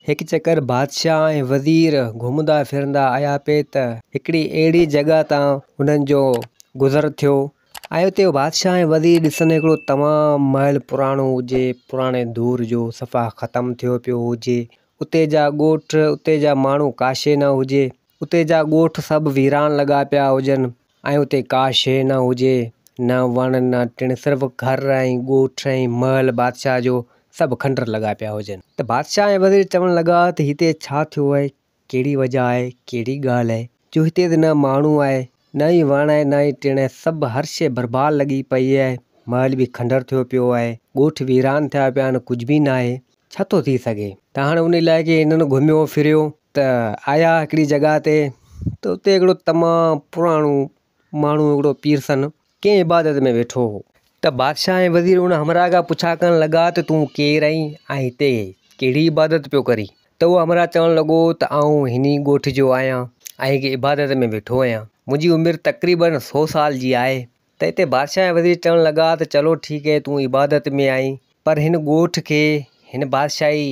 هڪ چڪر بادشاهه ۽ وزير گهمندا ڦرندا آيا پئي ته هڪڙي اهڙي جڳهه تان هنن جو گذر ٿيو ۽ اتي بادشاهه ۽ وزير ڏسن هڪڙو تمام محل پراڻو هجي، پراڻي دور جو صفا ختم ٿيو پيو هجي، اتي جا ڳوٺ اتي جا ماڻهو ڪا شيء نه هجي، اتي جا ڳوٺ سڀ ويران لڳا پيا هجن. ۽ اتي ڪا شيء نه هجي، نه وڻ نه ٽڻ، صرف گهر ۽ ڳوٺ ۽ محل بادشاهه جو سڀ کنڊر لڳا پيا هجن. ته بادشاهه ۽ وزير چوڻ لڳا ته هتي ڇا ٿيو آهي، ڪهڙي وجهه آهي، ڪهڙي ڳالهه آهي، جو هتي ته نه ماڻهو آهي، نه ئي وڻ آهي، نه ئي ٽڻ آهي، سڀ هر شيء برباد لڳي پئي آهي، محل به کنڊر ٿيو پيو آهي، ڳوٺ ويران ٿيا پيا آهن، ڪجهه به ناهي، ڇا ٿو ٿي سگهي؟ ته هاڻي ان علائقي هنن گهميو ڦريو ته آيا هڪڙي جڳهه تي ته اتي هڪڙو تمام پراڻو ماڻهو هڪڙو پيرسن ڪنهن عبادت ۾ ويٺو هو. ته بادشاهه ۽ وزير ان همراهه کان پڇا ڪرڻ لڳا ته تون ڪير آهين ۽ هتي ڪهڙي عبادت پيو ڪرين؟ ته اهو همراهه چوڻ لڳو ته آئون هن ئي ڳوٺ جو آهيان ۽ هڪ عبادت ۾ ويٺو آهيان. منهنجي عمر تقريبن سو سال جي آهي. ته اتي بادشاهه ۽ وزير چوڻ لڳا ته چلو ٺيڪ آهي تون عبادت ۾ آهين پر هن ڳوٺ کي، هن بادشاهي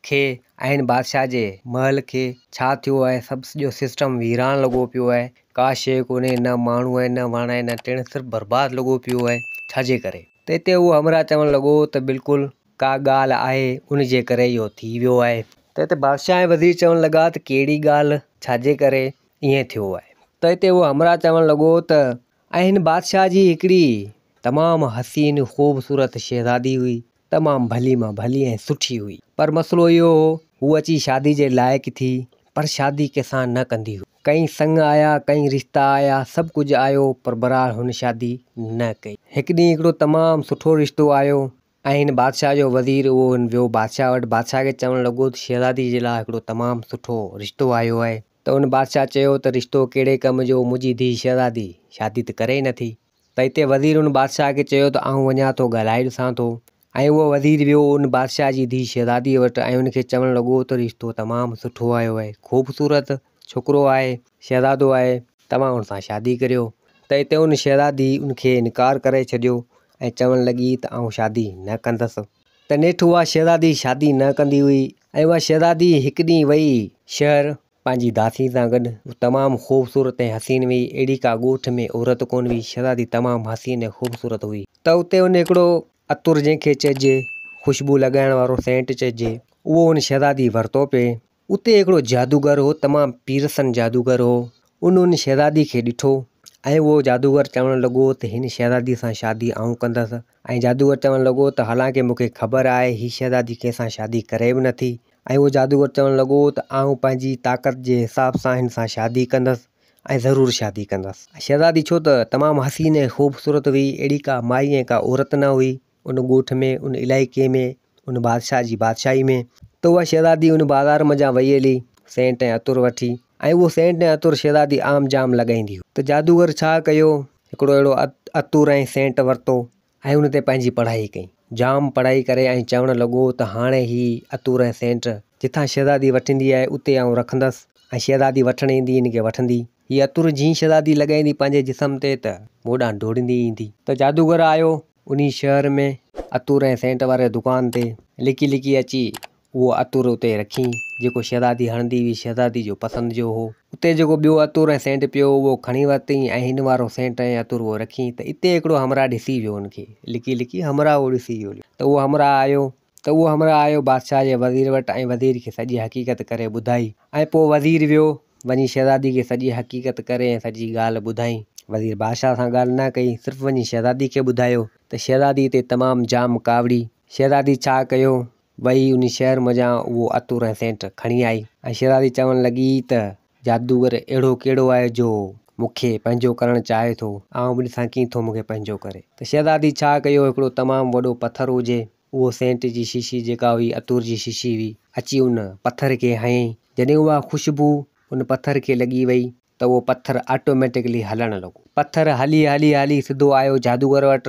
کي ۽ هن بادشاهه جي محل کي ڇا ٿيو آهي، سڀ سڄو سسٽم ويران لڳو پيو آهي، ڪا شيء ڪونهي، نه ماڻهو آهن، نه وڻ آهن، نه ٽڻ، صرف برباد لڳو پيو آهي، ڇا جي ڪري؟ ته اتي اهو همراهه چوڻ لڳو ته بلڪل ڪا ڳالهه آهي، ان جي ڪري اهو ٿي ويو آهي. ته اتي بادشاهه ۽ وزير چوڻ لڳا ته ڪهڙي ڳالهه، ڇا جي ڪري ائين ٿيو آهي؟ ته اتي اهو همراهه چوڻ لڳو ته ۽ هن بادشاهه جي هڪڙي تمام حسين خوبصورت شهزادي هئي، تمام ڀلي مان ڀلي ۽ سٺي هئي، پر مسئلو اهو هو، هوء اچي شادي جي لائق ٿي، پر شادي ڪنهن سان نه ڪندي هئي. ڪئين سڱ آيا، ڪئين رشتا آيا، سڀ ڪجهه آيو، پر بهرحال هن شادي نه ڪئي. هڪ ڏينهن هڪڙو تمام سٺو رشتو آيو ۽ هن بادشاهه جو وزير اهو هن ويو بادشاهه وٽ، بادشاهه کي چوڻ لڳو ته شهزادي جي لاء هڪڙو تمام سٺو رشتو آيو آهي. ته ان بادشاهه چيو ته رشتو ڪهڙي ڪم جو، منهنجي ڌيء شهزادي شادي ته ڪري ئي نٿي. ته اتي وزير ان بادشاهه کي چيو ته آئون وڃان ٿو ڳالهائي ڏسان ٿو. ۽ اهو وزير ويو ان بادشاهه جي ڌيء شهزاديء وٽ ۽ ان کي چوڻ لڳو ته رشتو تمام سٺو آيو آهي، خوبصورت ڇوڪرو آهي، شهزادو آهي، توهان ان سان شادي ڪريو. ته اتي ان شهزادي ان کي انڪار ڪري ڇڏيو ۽ چوڻ لڳي ته آئون شادي نه ڪندس. ته نيٺ اها شهزادي شادي نه ڪندي هئي ۽ اها شهزادي هڪ ڏينهن وئي شهر پنهنجي داسين سان گڏ. هوء تمام خوبصورت ۽ حسين هئي. اهڙي ڪا ڳوٺ ۾ عورت ڪونه هئي. شهزادي تمام حسين ۽ خوبصورت هئي. ته اتي هن هڪڙو عطر جنهن کي چئجي خوشبو لڳائڻ وارو سينٽ چئجي اهو هن شهزادي ورتو پئي. اتي هڪڙو جادوگر هو، تمام پيرسن جادوگر هو. ان ان شهزادي کي ڏٺو ۽ اهو جادوگر چوڻ لڳو ته هن شهزادي سان شادي آئون ڪندس ۽ جادوگر چوڻ لڳو ته حالانڪه مون کي خبر آهي هي شهزادي ڪنهن سان شادي ڪري به نٿي ۽ اهو جادوگر چوڻ لڳو ته آئون پنهنجي طاقت جي حساب سان هن سان شادي ڪندس ۽ ضرور شادي ڪندس. شهزادي ڇو ته تمام حسين ۽ خوبصورت هئي، اهڙي ڪا مائي ۽ ڪا عورت نه هئي. ان ڳوٺ ۾، ان علائقي ۾، ان بادشاهه جي بادشاهي ۾، ته اها شهزادي ان بازار منجهان وئي هلي، سينٽ ۽ عطر وٺي، ۽ اهو سينٽ ۽ عطر شهزادي عام جام لڳائيندي هئي. ته جادوگر ڇا ڪيو، هڪڙو اهڙو عطر ۽ سينٽ ورتو ۽ ان تي پنهنجي پڙهائي ڪئي. جام پڙهائي ڪري ۽ چوڻ لڳو ته هاڻي هي عطر ۽ سينٽ جتان شهزادي وٺندي آهي، اتي آئون رکندس ۽ شهزادي وٺڻ ايندي، ان کي وٺندي. هي عطر جيئن شهزادي لڳائيندي پنهنجي جسم تي ته مون ڏانهن ڊوڙندي ايندي. ته جادوگر آيو انهي شهر ۾ عطر ۽ سينٽ واري دڪان تي لڪي لڪي اچي اهو عطر اتي رکين، جيڪو شهزادي هڻندي هئي، شهزادي جو پسند جو هو. اتي جيڪو ٻيو عطر ۽ سينٽ پيو هو، اهو کڻي ورتئين ۽ هن وارو سينٽ ۽ عطر اهو رکين ته اتي هڪڙو همراهه ڏسي ويو ان کي، لڪي لڪي همراهه اهو ڏسي ويو ته اهو همراهه آيو ته اهو همراهه آيو بادشاهه جي وزير وٽ ۽ وزير کي سڄي حقيقت ڪري ٻڌائي ۽ پوء وزير ويو وڃي شهزادي کي سڄي حقيقت ڪري ۽ سڄي ڳالهه ٻڌائين. وزير بادشاهه سان ڳالهه نه ڪئي، صرف وڃي شهزادي کي ٻڌايو ته شهزادي تي تمام جام ڪاوڙي. شهزادي ڇا ڪيو، وئي انهي شهر منجهان اهو عطر ۽ سينٽ کڻي آئي ۽ شهزادي چوڻ لڳي ته جادوگر اهڙو ڪهڙو آهي جو مون کي پنهنجو ڪرڻ چاهي ٿو، آئون به ڏسان ڪيئن ٿو مون کي پنهنجو ڪري. ته شهزادي ڇا ڪيو، هڪڙو تمام وڏو پٿر هجي، اهو سينٽ جي شيشي جيڪا هئي عطر جي شيشي هئي، اچي ان پٿر کي هنيائين. جڏهن اها خوشبو ان پٿر کي لڳي وئي ته اهو پٿر آٽوميٽڪلي هلڻ لڳو. پٿر هلي هلي هلي سڌو آيو جادوگر وٽ،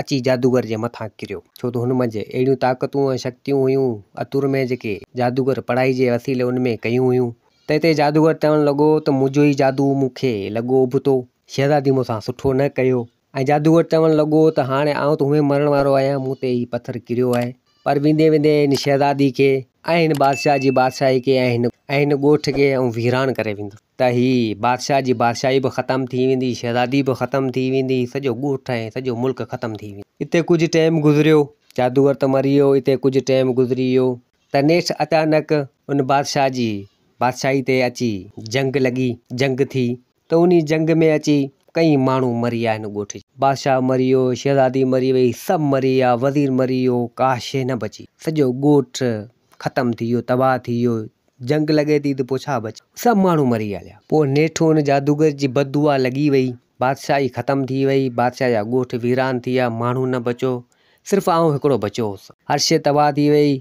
اچي جادوگر جي مٿان ڪريو. ڇو ته هن منجهه اهڙيون طاقتون ۽ شڪتيون هيون عطر ۾ جيڪي جادوگر پڙهائي جي وسيلي ان ۾ ڪيون هيون. ته هتي جادوگر چوڻ لڳو ته منهنجو ئي جادو مون کي لڳو ابتو، شهزادي مون سان سٺو نه ڪيو. ۽ جادوگر چوڻ لڳو ته هاڻي آئون ته هونئن مرڻ وارو آهيان، مون تي هي پٿر ڪريو آهي. پر ويندي ويندي هن شهزادي کي ۽ هن بادشاهه جي بادشاهي کي ۽ هن ۽ هن ڳوٺ کي آئون ويران ڪري ويندس ته هي بادشاهه جي بادشاهي به ختم ٿي ويندي، شهزادي به ختم ٿي ويندي، سڄو ڳوٺ ۽ سڄو ملڪ ختم ٿي ويندو. اتي ڪجهه ٽيم گذريو، جادوگر ته مري ويو، اتي ڪجهه ٽيم گذري ويو ته نيٺ اچانڪ ان بادشاهه جي بادشاهي تي اچي جنگ لڳي، جنگ ٿي ته انهي جنگ ۾ اچي ڪئين ماڻهو مري ويا هن ڳوٺ جا. بادشاهه مري ويو، شهزادي مري وئي، سڀ مري ويا، وزير مري ويو، ڪا شيء نه بچي. سڄو ڳوٺ ختم ٿي ويو، تباهه ٿي ويو. جنگ لڳي ٿي ته پوء ڇا بچي؟ سڀ ماڻهو مري هليا. پوء نيٺ ان جادوگر جي بددعا لڳي وئي. بادشاهي ختم ٿي وئي، بادشاهه جا ڳوٺ ويران ٿي ويا، ماڻهو نه بچيو، صرف آئون هڪڙو بچيو هوس. هر شيء تباهه ٿي وئي،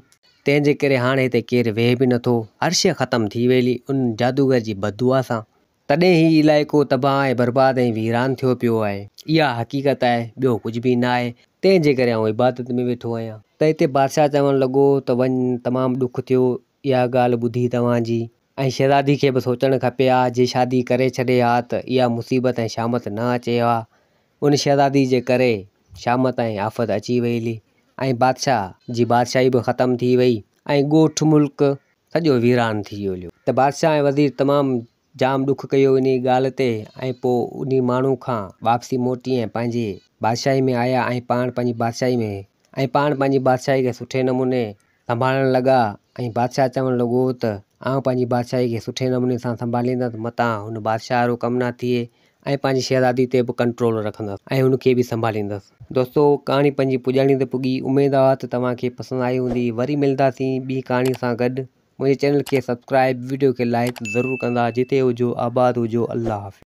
تنهن جي ڪري هاڻي هتي ڪير ويهي به نٿو. هر شيء ختم ٿي وئي ان جادوگر جي بددعا سان. تڏهن هي علائقو تباهه ۽ برباد ۽ ويران ٿيو پيو آهي. اها حقيقت آهي، ٻيو ڪجهه به نه آهي. تنهن جي ڪري آئون عبادت ۾ ويٺو آهيان. ته اتي بادشاهه چوڻ لڳو ته وڃ، تمام ڏک ٿيو اها ڳالهه ٻڌي توهان جي. ۽ شهزادي کي به سوچڻ کپي ها، جي شادي ڪري ڇڏي ها ته اها مصيبت ۽ شامت نه اچي ها. ان شهزادي جي ڪري شامت ۽ آفت اچي وئي هلي ۽ بادشاهه جي بادشاهي به ختم ٿي وئي ۽ ڳوٺ ملڪ سڄو ويران ٿي ويو هليو. ته بادشاهه ۽ وزير تمام جام ڏک ڪيو انهي ڳالهه تي ۽ پوء انهي ماڻهو کان واپسي موٽي ۽ پنهنجي بادشاهي ۾ آيا ۽ پاڻ پنهنجي بادشاهي ۾ ۽ پاڻ پنهنجي بادشاهي کي سٺي نموني سنڀالڻ لڳا ۽ بادشاهه چوڻ لڳو ته آئون پنهنجي بادشاهي کي سٺي نموني سان سنڀاليندس متان هن بادشاهه وارو ڪم نه ٿئي ۽ پنهنجي شهزادي تي به ڪنٽرول رکندس ۽ هن کي به سنڀاليندس. دوستو ڪهاڻي پنهنجي پڄاڻي تي پڳي اميد آ ته توهان کي پسند آئي هوندي وري ملنداسين ٻي ڪهاڻي سان گڏ منهنجي چينل کي سبسڪرائب وڊيو کي لائڪ ضرور ڪندا جتي هجو آباد هجو الله حافظ.